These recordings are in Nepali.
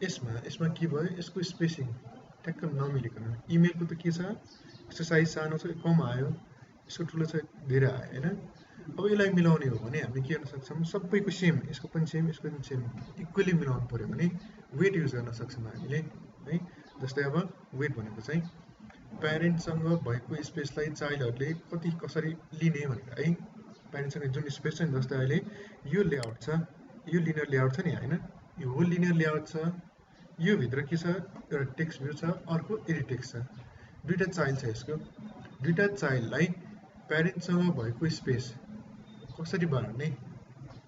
यसमा के भयो, यसको स्पेसिङ ठ्याक्क नमिलिकन। इमेलको त के छ, यसको साइज सानो छ, कम आयो, यसको ठुलो छ, धेरै आयो होइन। अब यसलाई मिलाउने हो भने हामीले के गर्न सक्छौँ, सबैको सेम, यसको पनि सेम, यसको पनि सेम, इक्वली मिलाउनु पऱ्यो भने वेट युज गर्न सक्छौँ हामीले है। जस्तै अब वेट भनेको चाहिँ प्यारेन्टसँग भएको स्पेसलाई चाइल्डहरूले कसरी लिने भनेर है। प्यारेन्टसँग जुन स्पेस छ नि, जस्तै अहिले यो लेआउट छ, यो लिनियर लेआउट छ नि होइन, यो हो लिनियर लेआउट छ, यो भित्र के छ, एउटा टेक्स्ट भ्यू छ, अर्को एडिट टेक्स्ट छ, दुईवटा चाइल्ड छ यसको। दुईवटा चाइल्डलाई प्यारेन्टसँग भएको स्पेस कसरी बाँड्ने,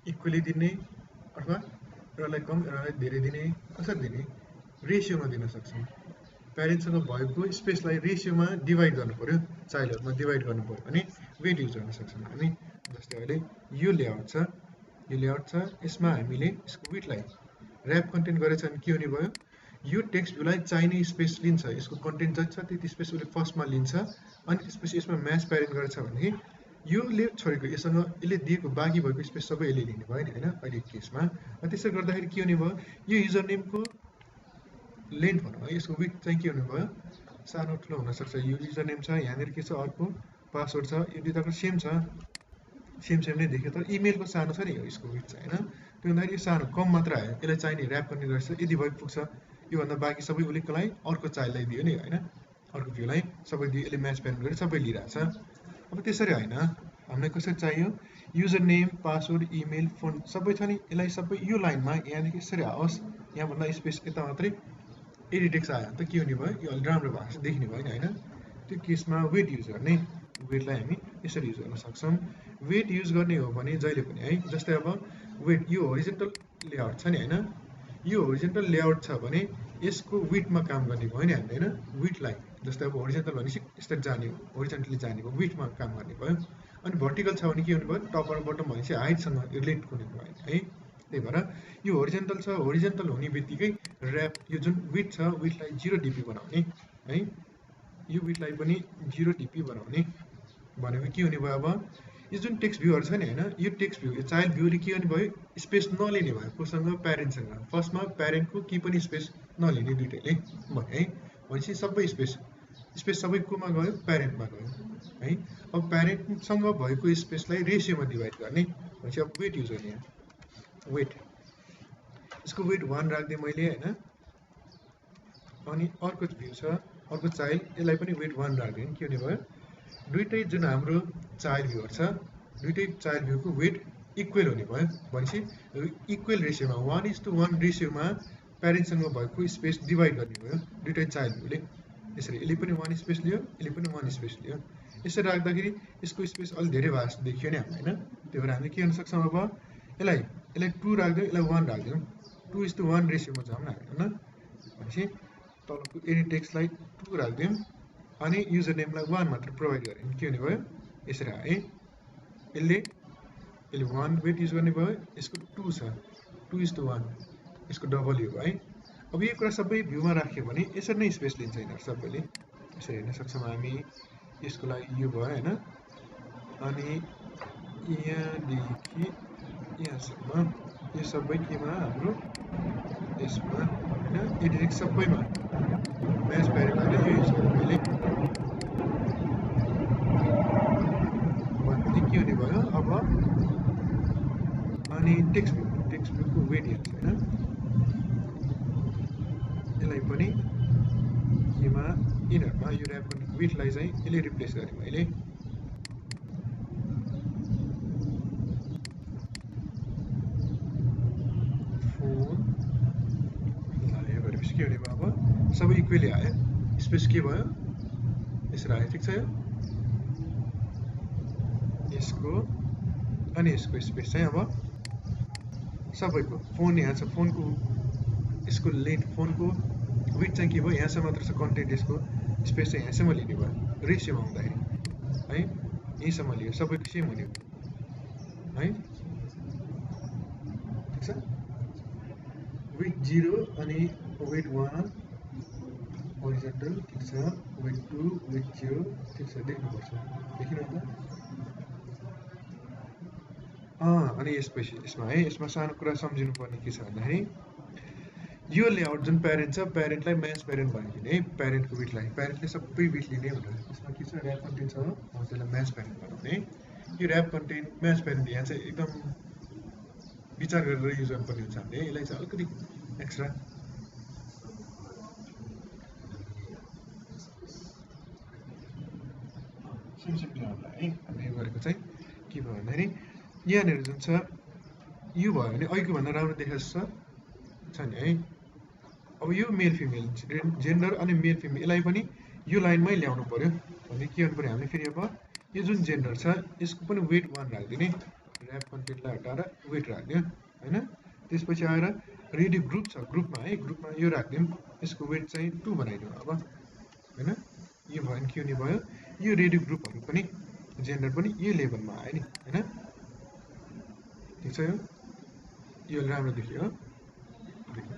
इक्वली दिने अथवा एउटालाई कम एउटालाई धेरै दिने, कसरी दिने, रेसियोमा दिन सक्छौँ। प्यारेन्टसँग भएको स्पेसलाई रेसियोमा डिभाइड गर्नु पऱ्यो, चाइल्डहरूमा डिभाइड गर्नु पऱ्यो भने वेट युज गर्न सक्छौँ हामी। जस्तै अहिले यो लेआउट छ, यसमा हामीले यसको विडलाई ऱ्याप कन्टेन्ट गरेछ भने के हुने भयो, यो टेक्स्ट भ्यूलाई चाहिने स्पेस लिन्छ, यसको कन्टेन्ट जति छ त्यति स्पेस उसले फर्स्टमा लिन्छ, अनि त्यसपछि यसमा म्याच प्यारेन्ट गरेछ भने योले छोडेको यससँग यसले दिएको बाँकी भएको स्पेस सबै यसले लिने भयो नि होइन अहिले केसमा। त्यसो गर्दाखेरि के हुने भयो, यो युजर नेमको लेन्थ भनौँ है, यसको विड्थ चाहिँ के हुने भयो, सानो ठुलो हुनसक्छ। यो युजर नेम छ, यहाँनिर के छ, अर्को पासवर्ड छ, यो दुईवटाको सेम छ, सेम नै देख्यो, तर इमेलको सानो छ नि यसको विड्थ चाहिँ होइन। त्यो भन्दाखेरि यो सानो कम मात्र आयो, यसलाई चाहिने ऱ्याप गर्ने रहेछ, यदि भयो पुग्छ। योभन्दा बाँकी सबै उसलाई अर्को चाइल्डलाई दियो नि होइन, अर्को भ्यूलाई सबै दियो, यसले म्याच प्यारेन्ट गरेर सबै लिइरहेछ। अब त्यसरी होइन, हामीलाई कसरी चाहियो, user name, password, email, phone सबै छ नि, यसलाई सबै यो लाइनमा यहाँदेखि यसरी आओस्, यहाँभन्दा स्पेस यता मात्रै एडिट टेक्स्ट आयो त के हुने भयो, यो अलिक राम्रो भएको जस्तो देखिने भयो नि होइन। त्यो केसमा वेट युज गर्ने, वेटलाई हामी यसरी युज गर्न सक्छौँ। वेट युज गर्ने हो भने जहिले पनि है, जस्तै अब वेट यो होरिजेन्टल लेआउट छ नि होइन, यो होरिजेन्टल लेआउट छ भने यसको विडमा काम गर्ने भयो नि हामीले होइन, विडलाई जस्तै अब होरिजेन्टल भनेपछि यसरी जाने हो, होरिजेन्टली जाने भयो, विडमा काम गर्ने भयो। अनि भर्टिकल छ भने के हुने भयो, टप र बटम भनेपछि हाइटसँग रिलेट हुने भयो है। त्यही भएर यो होरिजेन्टल छ, होरिजेन्टल हुने बित्तिकै ऱ्याप यो जुन विड्थ छ, विडलाई 0 dp बनाउने है, यो विडलाई पनि 0 dp बनाउने भनेको के हुने भयो, अब यो जुन टेक्स्ट भ्यूहरू छ नि होइन, यो टेक्स्ट भ्यू, यो चाइल्ड भ्यूले के गर्ने भयो, स्पेस नलिने भयो कोसँग, प्यारेन्टसँग। फर्स्टमा प्यारेन्टको के पनि स्पेस नलिने दुइटैले भयो है, भनेपछि सबै स्पेस सबै कोमा गयो, प्यारेन्टमा गयो है। अब प्यारेन्टसँग भएको स्पेसलाई रेसियोमा डिभाइड गर्ने भनेपछि अब वेट युज गर्ने, वेट यसको वेट 1 राखिदिएँ मैले होइन। अनि अर्को भ्यू छ, अर्को चाइल्ड, यसलाई पनि वेट 1 राखिदिएँ, के हुने भयो, दुइटै जुन हाम्रो चाइल्ड भ्यूहरू छ, दुइटै चाइल्ड भ्यूको वेट इक्वल हुने भयो, भनेपछि इक्वल रेसियोमा 1:1 रेसियोमा प्यारेन्टसँग भएको स्पेस डिभाइड गर्ने भयो दुइटै चाइल्ड भ्यूले। यसरी यसले पनि 1 स्पेस लियो, यसले पनि 1 स्पेस लियो, यसरी राख्दाखेरि यसको स्पेस अलिक धेरै भएको जस्तो देखियो नि हामीलाई होइन। त्यही भएर हामीले के गर्न सक्छौँ, अब यसलाई 2 राखिदिउँ, यसलाई 1 राखिदिउँ, 2:1 रेसियोमा जाउँ न होइन। भनेपछि तलको एडिट टेक्स्टलाई 2 राखिदिउँ, अनि युजर नेमलाई 1 मात्र प्रोभाइड गरेँ, के हुने भयो, यसरी आए। यसले 1 वेट युज गर्ने भयो, यसको 2 छ, 2:1 यसको डबल यो भयो है। अब यो कुरा सबै भ्यूमा राख्यो भने यसरी नै स्पेस लिन्छ यिनीहरू सबैले, यसरी हेर्न सक्छौँ हामी। यसको लागि यो भयो होइन, अनि यहाँदेखि यहाँसम्म यो सबै केमा हाम्रो यसमा होइन, एडिट सबैमा म्याच प्यारेन्ट गरेर यो युज गर्नु मैले भनेपछि के हुने भयो अब। अनि टेक्स्ट भ्यूको वेट हेर्छ होइन, यसलाई पनि केमा यिनीहरूमा यो ऱ्याप गर्ने वेटलाई चाहिँ यसले रिप्लेस गरेँ मैले। फोन लगायो भनेपछि के हुने भयो, अब सबै इक्वली आयो, स्पेस के भयो, यसरी आयो, ठिक छ। यसको अनि यसको स्पेस चाहिँ अब सबैको, फोन यहाँ छ, फोनको यसको लेन्थ, फोनको विड्थ चाहिँ के भयो, यहाँसम्म मात्र छ कन्टेन्ट, यसको स्पेस चाहिँ यहाँसम्म लिने भयो रेसियोमा हुँदाखेरि है, यहीँसम्म लियो, सबैको सेम हुने भयो है, ठिक छ। विड्थ 0 अनि वेट 1 होरिजेन्टल, ठिक छ, वेट 2 वेट 0, ठिक छ, देख्नुपर्छ, देखिनु त। अनि यसपछि यसमा है, यसमा सानो कुरा सम्झिनु पर्ने के छ भन्दाखेरि यो लेआउट जुन प्यारेन्ट छ प्यारेन्टलाई म्याच प्यारेन्ट बनाइदिने है प्यारेन्टको विटलाई प्यारेन्टले सबै विट लिने भनेर यसमा के छ ऱ्याप कन्टेन्ट छ त्यसलाई म्याच प्यारेन्ट बनाउने यो ऱ्याप कन्टेन्ट म्याच प्यारेन्ट यहाँ चाहिँ एकदम विचार गरेर युज गर्नुपर्ने हुन्छ हामीले यसलाई चाहिँ अलिकति एक्स्ट्रा सिमसिम लेआउटलाई है हामीले यो गरेको चाहिँ के भयो भन्दाखेरि यहाँनिर जुन छ यो भयो भने अघिको भन्दा राम्रो देखाएको छ नि है अब यो मेल फिमेल जेन्डर अनि मेल फिमेल यसलाई पनि यो लाइनमै ल्याउनु पर्यो भने के गर्नु पर्यो हामीले फेरि अब यो जुन जेन्डर छ यसको पनि वेट 1 राखिदिने ऱ्याप कन्टेन्टलाई हटाएर वेट राखिदियो हैन त्यसपछि आएर रेडी ग्रुप छ ग्रुपमा यो राखिदिउँ यसको वेट चाहिँ 2 बनाइदिउँ अब हैन यो भयो भने के हुने भयो यो रेडी ग्रुपहरू पनि जेन्डर पनि यो लेभलमा आयो नि हैन ठिक छ यो राम्रो देखियो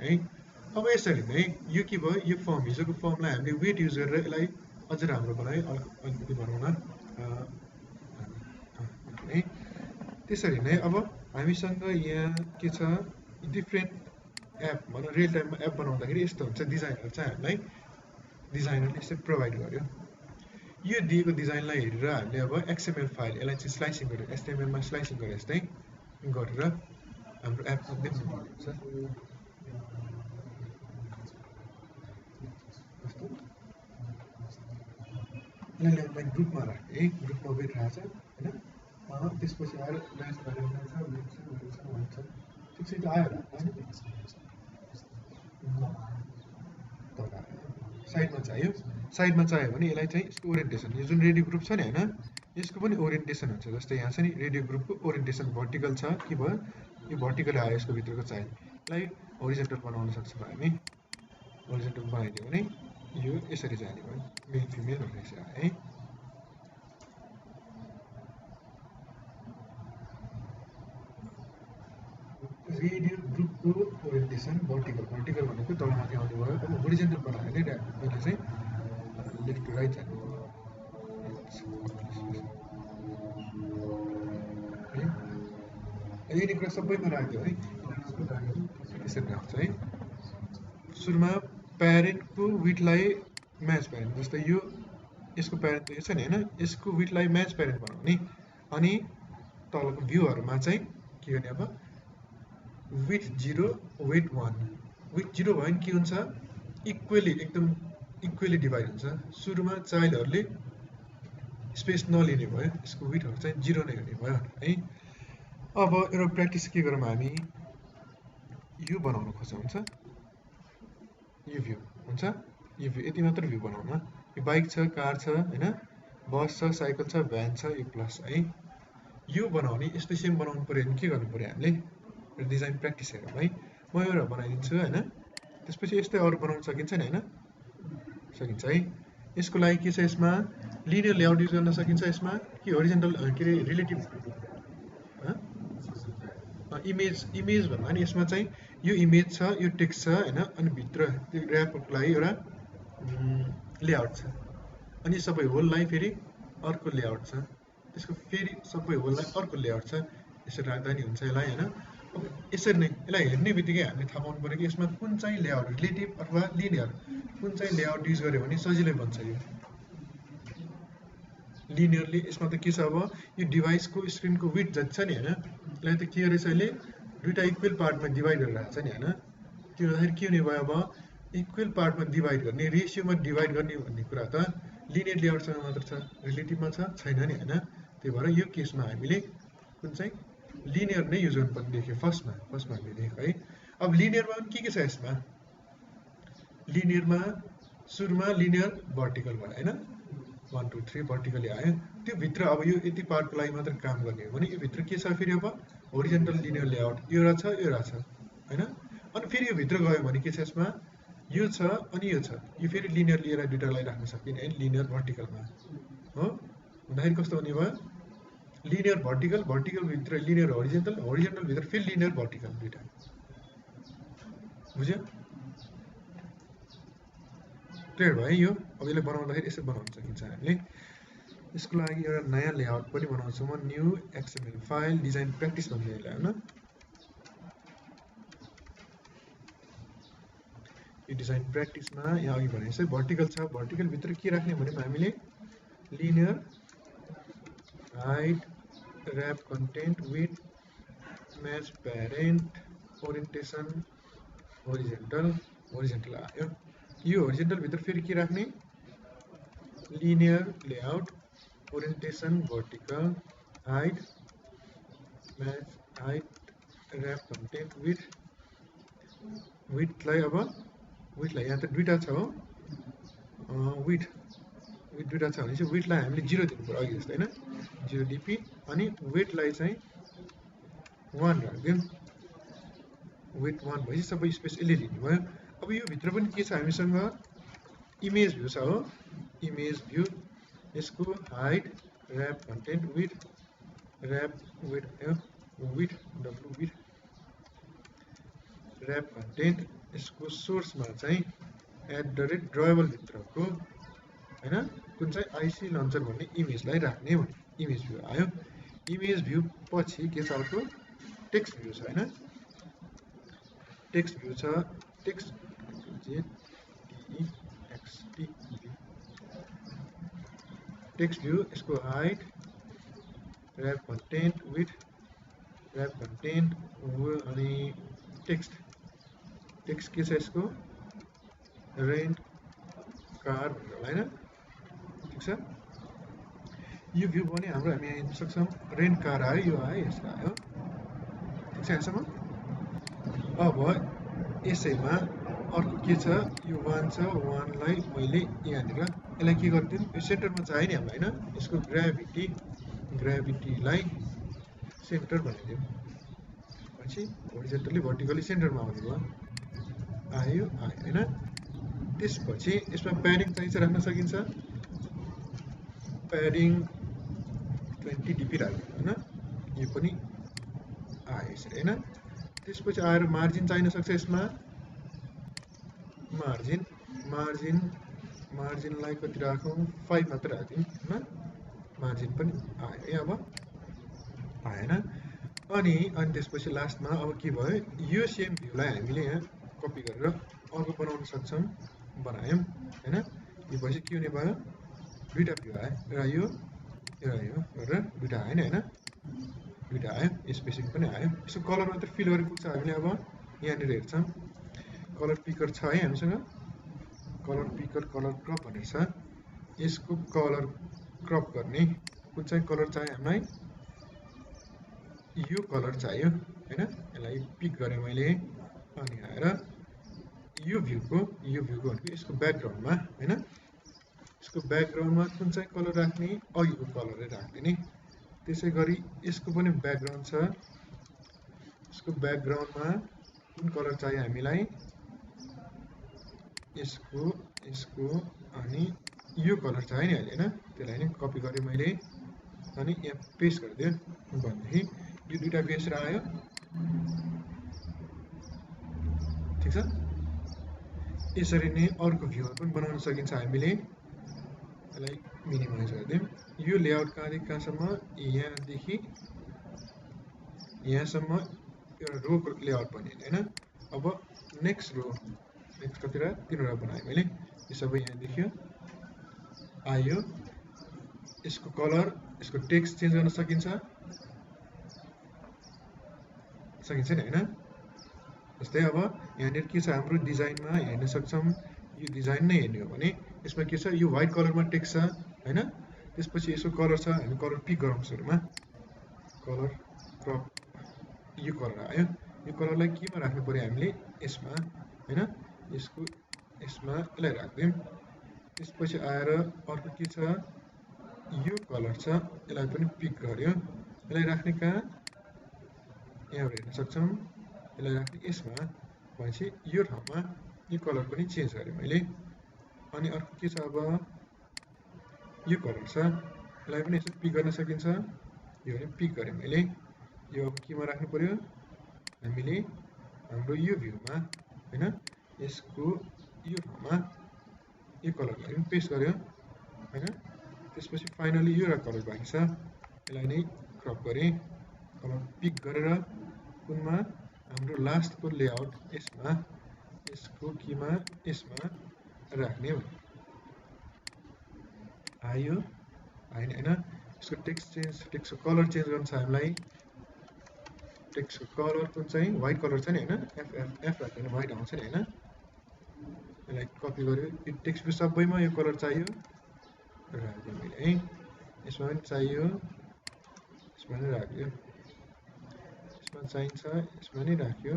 है अब यसरी नै यो के भयो यो फर्म हिजोको फर्मलाई हामीले वेट युज गरेर यसलाई अझ राम्रो बनायो अलिकति बनाउन है त्यसरी नै अब हामीसँग यहाँ के छ डिफ्रेन्ट एप भनौँ रियल टाइममा एप बनाउँदाखेरि यस्तो हुन्छ डिजाइनहरू चाहिँ हामीलाई डिजाइनरले यसरी प्रोभाइड गर्यो यो दिएको डिजाइनलाई हेरेर हामीले अब एक्सएमएल फाइल यसलाई चाहिँ स्लाइसिङ गरेर एचटीएमएलमा स्लाइसिङ गरेर यस्तै गरेर हाम्रो एपमा देख्नु पर्छ यसलाई ग्रुपमा राख्ने है ग्रुपमा वेट राखेको छ हैन त्यसपछि आएर म्याच भन्छ ठिक छ आयो होला साइडमा चाहियो भने यसलाई चाहिँ यसको ओरिएन्टेसन यो जुन रेडियो ग्रुप छ नि हैन यसको पनि ओरिएन्टेसन हुन्छ जस्तै यहाँ छ नि रेडियो ग्रुपको ओरिएन्टेसन भर्टिकल छ के भयो यो भर्टिकल आयो यसको भित्रको चाहिँ यसलाई होरिजन्टल बनाउन सक्छौँ हामी होरिजन्टल बनाइदियो भने यो यसरी जाने भयो मेल फिमेल भनेर यसरी आयो है रेडियो ग्रुपको ओरिएन्टेसन भर्टिकल भनेको तलमाथि आउने भयो अब होरिजन्टल बनायो भने यसले चाहिँ लेफ्ट टु राइट जाने यिनी कुरा सबैमा राख्यो है त्यसरी राख्छ है सुरुमा प्यारेन्टको विटलाई म्याच प्यारेन्ट जस्तै यो यसको प्यारेन्ट यो छ नि हैन यसको विटलाई म्याच प्यारेन्ट बनाउने अनि तलको भ्यूहरुमा चाहिँ के गर्ने अब विथ 0 वेट 1 विथ 0 भयो भने के हुन्छ इक्वली एकदम इक्वली डिभाइड हुन्छ सुरुमा चाइल्डहरुले स्पेस नलिने भयो यसको विटहरु चाहिँ 0 नै हुने भयो है अब एउटा प्र्याक्टिस के गरौँ हामी यो बनाउन खोज्छौं हुन्छ यो भ्यू हुन्छ यो भ्यू यति मात्र भ्यू बनाउन यो बाइक छ कार छ हैन बस छ साइकल छ भ्यान छ यो प्लस है यो बनाउने यस्तो सेम बनाउनु पर्यो भने के गर्नु पर्यो हामीले डिजाइन प्र्याक्टिस हेरौँ है म एउटा बनाइदिन्छु हैन त्यसपछि यस्तै अरु बनाउन सकिन्छ नि हैन सकिन्छ है यसको लागि के छ यसमा लिनियर लेआउट युज गर्न सकिन्छ यसमा कि होरिजन्टल के रे रिलेटिभ इमेज भन्दा नि यसमा चाहिँ यो इमेज छ यो टेक्स्ट छ हैन अनि भित्र त्यो र्यापको लागि एउटा लेआउट छ अनि सबै होललाई फेरि अर्को लेआउट छ त्यसको फेरि सबै होललाई अर्को लेआउट छ यसरी राख्दा नि हुन्छ यसलाई हैन अब यसरी नै यसलाई हेर्ने बित्तिकै हामीले थाहा पाउनु पर्यो कि यसमा कुन चाहिँ लेआउट रिलेटिभ अथवा लिनियर कुन चाहिँ लेआउट युज गर्यो भने सजिलै बन्छ यो लिनियरली यसमा त के छ अब यो डिभाइसको स्क्रिनको विड्थ जति छ नि हैन यसलाई त के गरेछ अहिले दुईटा इक्वल पार्टमा डिभाइड गरेर राखेछ नि हैन त्यो हुँदाखेरि के हुने भयो अब इक्वल पार्टमा डिभाइड गर्ने रेशियोमा डिभाइड गर्ने भन्ने कुरा त लिनियर लेआउटसँग मात्र छ रिलेटिभमा छैन नि हैन त्यही भएर यो केसमा हामीले कुन चाहिँ लिनियर नै युज गर्नुपर्ने देख्यो फर्स्टमा हामीले देख्यो है अब लिनियरमा पनि के छ यसमा लिनियरमा सुरुमा लिनियर भर्टिकल भयो हैन 1 2 3 भर्टिकली आयो त्यो भित्र अब यो यति पार्टको लागि मात्र काम गर्ने हो भने यो भित्र के छ फेरि अब होरिजन्टल लिनियर लेआउट एउटा छ हैन अनि फेरि यो भित्र गयो भने के छ यसमा यो छ अनि यो छ यो फेरि लिनियर लिएर दुईटालाई राख्न सकिने हैन लिनियर भर्टिकलमा हो हुँदाखेरि कस्तो हुने भयो लिनियर भर्टिकल भित्र लिनियर होरिजन्टल भित्र फेरि लिनियर भर्टिकल दुईटा बुझ्यो क्लियर भयो यो अब यसले बनाउँदाखेरि यसरी बनाउन सकिन्छ हामीले यसको लागि एउटा नयाँ लेआउट पनि बनाउँछु म new XML file design practice भन्छ यसलाई हैन यो डिजाइन प्र्याक्टिसमा यहाँ अघि भने चाहिँ भर्टिकल छ, भर्टिकल भित्र के राख्ने भने हामीले linear height wrap content width match parent orientation horizontal आयो। यो होरिजेन्टल भित्र फेरि के राख्ने linear layout orientation vertical height match height wrap content विथलाई अब विथलाई यहाँ त दुईटा छ हो विथ दुईटा छ भने चाहिँ विथलाई हामीले 0 दिनु पर्यो अघि जस्तो हैन 0 dp अनि वेटलाई चाहिँ 1 राख्दियौ वेट 1 भएपछि सबै स्पेस यसले लिने भयो। अब यो भित्र पनि के छ हामीसँग इमेज भ्यू छ हो इमेज भ्यू यसको height wrap content with rap with with w with rap content यसको सोर्समा चाहिँ @ड्रएबल भित्रको हैन कुन चाहिँ आईसी लन्चर भन्ने इमेजलाई राख्ने भने इमेज भ्यू आयो। इमेज भ्यू पछि के छ अर्को टेक्स्ट भ्यू छ हैन टेक्स्ट भ्यू छ टेक्स्ट टेक्स्ट भ्यू यसको height wrap content with rap content अनि टेक्स्ट के छ यसको रेन्ट कार भनेर हैन ठीक छ। यो भ्यू पनि हाम्रो हामी हेर्न सक्छौं रेन्ट कार आयो यो आयो यसको आयो ठीक छ यहाँसम्म। अब यसैमा अर्को के छ यो 1 छ 1 लाई मैले यहाँनिर यसलाई के गर्दिम यो सेन्टरमा चाहियो नि हामीलाई हैन यसको ग्राभिटीलाई सेन्टर बनाइदिउँ पछि होरिजेन्टली भर्टिकली सेन्टरमा आउने भयो आयो हैन। त्यसपछि यसमा प्याडिङ चाहिँ राख्न सकिन्छ प्याडिङ 20 dp राख्दिउँ हैन यो पनि आयो यसरी हैन। त्यसपछि आएर मार्जिन चाहिन सक्छ यसमा मार्जिनलाई कति राखौं 5 मात्र राखौं हैन मार्जिन पनि आयो है अब आएन। अनि त्यसपछि लास्टमा अब के भयो यो सेम भ्यूलाई हामीले यहाँ कपी गरेर अर्को बनाउन सक्छौं बनायौं हैन। यो पछि के हुने भयो दुईटा भ्यू आयो र यो र दुईटा आयो नि हैन दुईटा आयो स्पेसिङ पनि आयो। यसको कलर मात्र फिल गरेर पुग्छ हामीले अब यहाँनिर हेर्छौं कलर पिकर छ है हामीसँग कलर पिकर कलर क्रप भनेर छ यसको कलर क्रप गर्ने कुन चाहिँ कलर चाहियो हामीलाई यो कलर चाहियो हैन यसलाई पिक गरे मैले अनि आएर यो भ्यूको भनेको यसको ब्याकग्राउन्डमा हैन यसको ब्याकग्राउन्डमा कुन चाहिँ कलर राख्ने अघिको कलरै राख्दिने। त्यसैगरी यसको पनि ब्याकग्राउन्ड छ यसको ब्याकग्राउन्डमा कुन कलर चाहियो हामीलाई यसको अनि यो कलर चाहियो नि अहिले हैन त्यसलाई नि कपी गरे मैले अनि यहाँ पेस्ट गरिदिएँ भनेदेखि यो दुईटा बेसेर आयो ठीक छ। यसरी नै अर्को भ्यूमा पनि बनाउन सकिन्छ हामीले यसलाई मिनिमाइज गरिदिउँ यो लेआउट कहाँदेखि कहाँसम्म यहाँदेखि यहाँसम्म एउटा रोको लेआउट बन्यो हैन। अब नेक्स्ट कतिवटा 3 वटा बनाएँ मैले यो सबै यहाँ देखियो आयो यसको कलर यसको टेक्स्ट चेन्ज गर्न सकिन्छ नि हैन। जस्तै अब यहाँनिर के छ हाम्रो डिजाइनमा हेर्न सक्छौं यो डिजाइन नै हेर्ने हो भने यसमा के छ यो व्हाइट कलरमा टेक्स्ट छ हैन। त्यसपछि यसको कलर छ हामी कलर पिक गरौँ सुरुमा कलर क्रप यो कलर आयो यो कलरलाई केमा राख्नु पर्यो हामीले यसमा हैन यसमा यसलाई राख्दियौं। त्यसपछि आएर अर्को के छ यो कलर छ यसलाई पनि पिक गर्यो यसलाई राख्ने कहाँ यहाँ हेर्न सक्छौं यसलाई राख्ने यसमा भनेपछि यो ठाउँमा यो कलर पनि चेन्ज गरे मैले। अनि अर्को के छ अब यो कलर छ यसलाई पनि यसो पिक गर्न सकिन्छ यो पनि पिक गरे मैले यो अब केमा राख्नु पर्यो हामीले हाम्रो यो भ्यूमा हैन यसको यो ठाउँमा यो कलरलाई पनि पेस्ट गर्यो हैन। त्यसपछि फाइनली यो कलर बाँकी छ यसलाई नै क्रप गरे कलर पिक गरेर कुनमा हाम्रो लास्टको लेआउट यसमा यसको कीमा यसमा राख्ने भने आयो आएन हैन यसको टेक्स्टको कलर चेन्ज गर्न छ हामीलाई टेक्स्टको कलर कुन चाहिँ व्हाइट कलर छ नि हैन एफ राख्यो भने व्हाइट आउँछ नि हैन यसलाई कपी गर्यो यो टेक्स्ट को सबैमा यो कलर चाहियो राख्यो मैले है यसमा पनि चाहियो यसमा पनि राख्यो यसमा चाहिन्छ यसमा नि राख्यो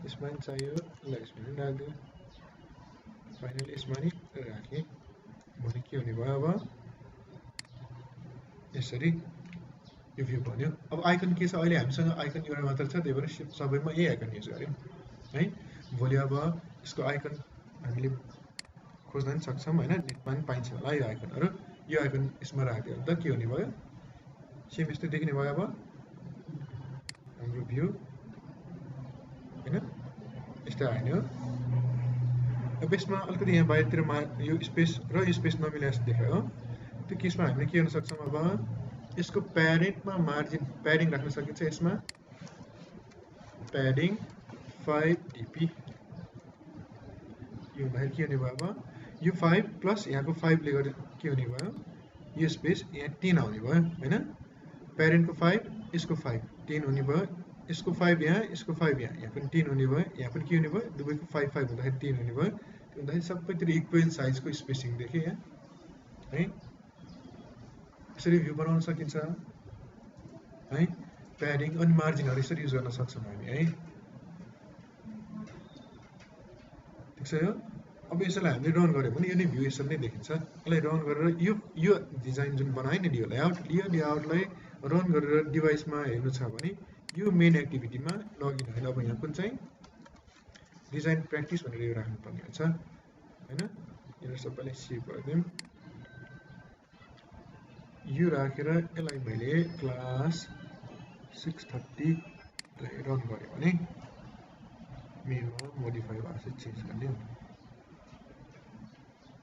यसमा पनि चाहियो ल यसमा पनि राख्यो फाइनली यसमा नि राखे भने के हुने भयो अब यसरी यो भ्यू बन्यो अब आइकन के छ अहिले हामीसँग आइकन एउटा मात्र छ त्यही भएर सबैमा यही आइकन युज गर्यौं है भोलि अब यसको आइकन हामीले खोज्न पनि सक्छौं हैन नेटमा पनि पाइन्छ होला यो आइकनहरु यो आइकन यसमा राख्दियो भने त के हुने भयो सेम यस्तै देखिने भयो अब हाम्रो भ्यू हैन यस्तो आएन हो अब यसमा अलिकति यहाँ बाहिरतिर यो स्पेस र यो स्पेस नमिले जस्तो देखायो त्यो केसमा हामीले के गर्न सक्छौं अब यसको प्यारेन्टमा मार्जिन प्याडिङ राख्न सकिन्छ यसमा प्याडिङ 5 dp यो बाहिर के हुने भयो अब यो 5 प्लस यहाँको 5 ले गर्दा के हुने भयो यो स्पेस यहाँ 10 आउने भयो हैन प्यारेन्टको 5 यसको 5 10 हुने भयो यसको 5 यहाँ यसको 5 यहाँ पनि 10 हुने भयो यहाँ पनि के हुने भयो दुवैको 5 5 हुँदाखेरि 10 हुने भयो त्यो हुँदाखेरि सबैतिर इक्वल साइजको स्पेसिङ देखे यहाँ है यसरी भ्यू बनाउन सकिन्छ है प्याडिङ अनि मार्जिनहरु यसरी युज गर्न सक्छौं हामी है ठीक छ यो अब यसलाई हामीले रन गर्यो भने यो नै भ्यू यसरी नै देखिन्छ यसलाई रन गरेर यो डिजाइन जुन बनाए नि यो लेआउटलाई रन गरेर डिभाइसमा हेर्नु छ भने यो मेन एक्टिभिटीमा लगइन होइन अब यहाँ कुन चाहिँ डिजाइन प्र्याक्टिस भनेर यो राख्नु पर्ने हुन्छ हैन यो सबैलाई सेभ गरिदिउँ यो राखेर यसलाई मैले क्लास 630 लाई रन गर्यो भने मेनुमा मोडिफाई भएको चेन्ज गर्ने हो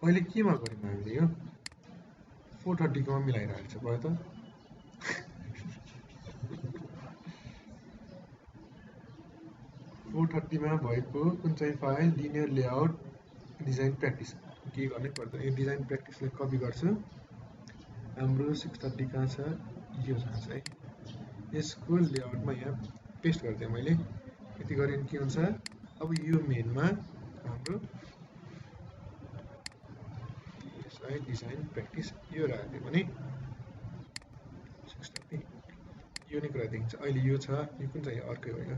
अहिले केमा गर्यौं हामीले यो 430 कोमा मिलाइरहेको छ भयो त 430 मा भएको कुन चाहिँ file linear layout design practice के गर्नै पर्दैन यो डिजाइन प्र्याक्टिसलाई कपी गर्छु हाम्रो 630 कहाँ छ यो छ है यसको लेआउटमा यहाँ पेस्ट गर्दिए मैले यति गरे के हुन्छ अब यो मेनमा हाम्रो यसलाई डिजाइन प्र्याक्टिस यो राख्दिए भने 630 यो नै कुरा देखिन्छ अहिले यो छ यो कुन चाहिँ अर्कै हो है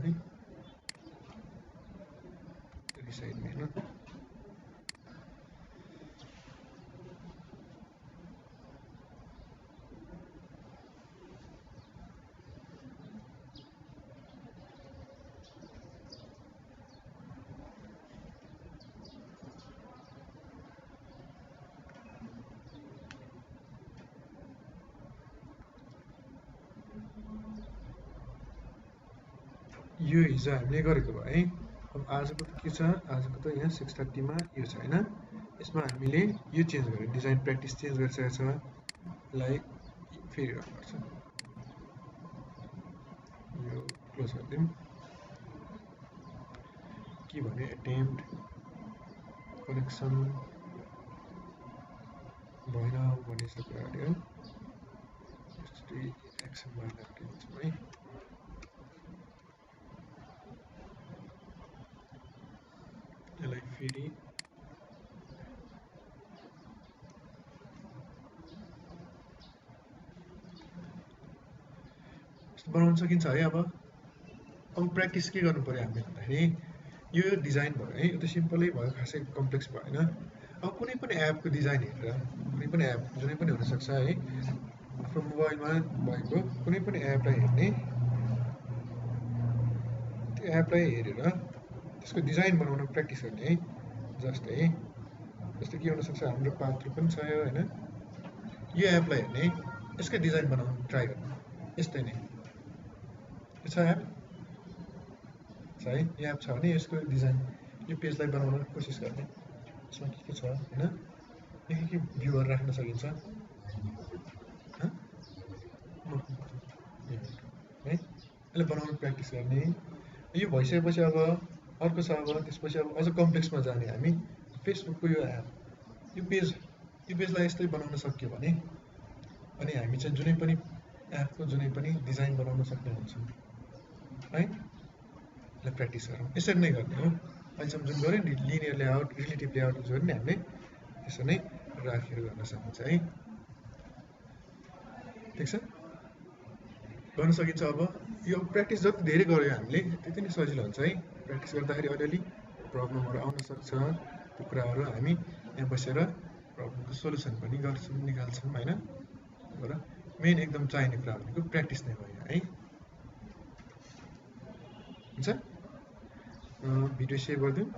रिसाइड मेनु यो हिजो हामीले गरेको भयो है अब आजको त के छ आजको त यहाँ 630 मा यो छ हैन यसमा हामीले यो चेन्ज गर्यो डिजाइन प्र्याक्टिस चेन्ज गरिसकेको छ यसलाई फेरि रन गर्छ यो क्लोज गर्दियौं के भने अटेम्प्ट कनेक्सन भएन भन्ने यस्तो कुराहरु हो यस्तै एक्सन बार राख्दिन्छ है यसलाई फेरि बनाउन सकिन्छ है अब प्र्याक्टिस के गर्नु पर्यो हामीले भन्दाखेरि यो डिजाइन भयो है यो त सिम्पलै भयो खासै कम्प्लेक्स भएन अब कुनै पनि एपको डिजाइन हेरेर कुनै पनि एप जुनै पनि हुन सक्छ है आफ्नो मोबाइलमा भएको कुनै पनि एपलाई हेर्ने त्यो एपलाई हेरेर त्यसको डिजाइन बनाउन प्र्याक्टिस गर्ने है जस्तै के हुन सक्छ हाम्रो पात्र पनि छ हैन यो एपलाई हेर्ने यसको डिजाइन बनाउन ट्राई गर्ने यस्तै नै छ एप छ है यो एप छ भने यसको डिजाइन यो पेजलाई बनाउन कोसिस गर्ने यसमा के छ हैन के भ्यूहरु राख्न सकिन्छ है यसले बनाउन प्र्याक्टिस गर्ने यो भइसकेपछि अब अर्को छ अब त्यसपछि अब अझ कम्प्लेक्समा जाने हामी फेसबुकको यो एप यो पेजलाई यस्तै बनाउन सक्यो भने अनि हामी चाहिँ जुनै पनि एपको जुनै पनि डिजाइन बनाउन सक्ने हुन्छौँ है। यसलाई प्र्याक्टिस गरौँ, यसरी नै गर्ने हो। अहिलेसम्म जुन गऱ्यो नि linear layout relative layout use गऱ्यो नि हामीले त्यसो नै राखेर गर्न सकिन्छ है। ठिक छ, गर्न सकिन्छ। अब यो प्र्याक्टिस जति धेरै गऱ्यो हामीले त्यति नै सजिलो हुन्छ है। प्र्याक्टिस गर्दाखेरि अलिअलि प्रब्लमहरू आउन सक्छ, त्यो कुराहरू हामी यहाँ बसेर प्रब्लमको सोल्युसन पनि गर्छौँ, निकाल्छौँ होइन। र मेन एकदम चाहिने कुरा भनेको प्र्याक्टिस नै भयो है। हुन्छ, भिडियो सेयर गरिदिउँ।